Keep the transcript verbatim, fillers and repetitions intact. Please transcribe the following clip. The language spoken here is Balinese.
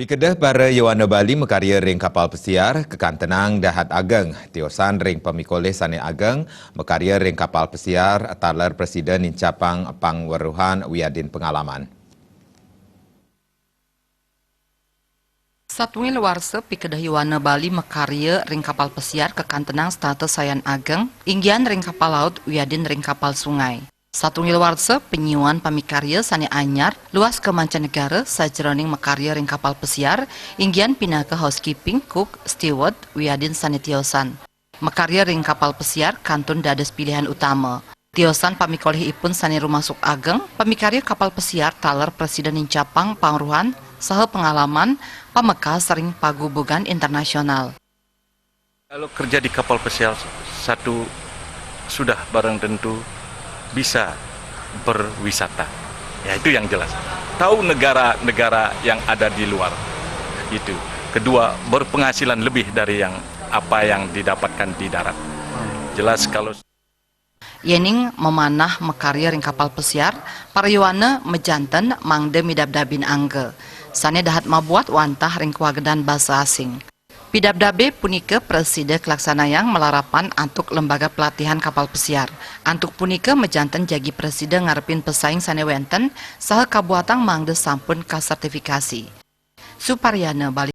Pikedeh para yowana Bali makarya ring kapal pesiar kakantenang dahat ageng. Tiosan ring pamikolih sane ageng makarya ring kapal pesiar taler Presiden nincapang pangweruhan wiadin pengalaman. Satungil warsa pikedeh yowana Bali makarya ring kapal pesiar kakantenang setata sayan ageng, inggian ring kapal laut wiadin ring kapal sungai. Satungil warsa, penyuan pamikarya sane anyar luas ka mancanegara sajeroning makarya ring kapal pesiar, inggian pinaka housekeeping, cook, steward, wiadin sane tiosan. Makarya ring kapal pesiar kantun dados pilihan utama. Tiosan pamikolihipun sane rumasuk ageng, pamikarya kapal pesiar taler Presiden nincapang pangweruhan saha pengalaman pamekas ring pagubugan internasional. Kalau kerja di kapal pesiar, satu, sudah barang tentu bisa berwisata. Ya, itu yang jelas. Tahu negara-negara yang ada di luar. Itu. Kedua, berpenghasilan lebih dari yang apa yang didapatkan di darat. Jelas kalau Yening mamanah makarya ring kapal pesiar, para yowana majanten mangda midabdabin angga, sane dahat mabuat wantah ring kawagedan basa asing. Pidabdabe punika prasida kalaksanayang malarapan antuk Lembaga Pelatihan Kapal Pesiar. Antuk punika majanten jagi prasida ngarepin pesaing sane wenten saha kabuatang mangda sampun kasertifikasi. Suparyana, Bali.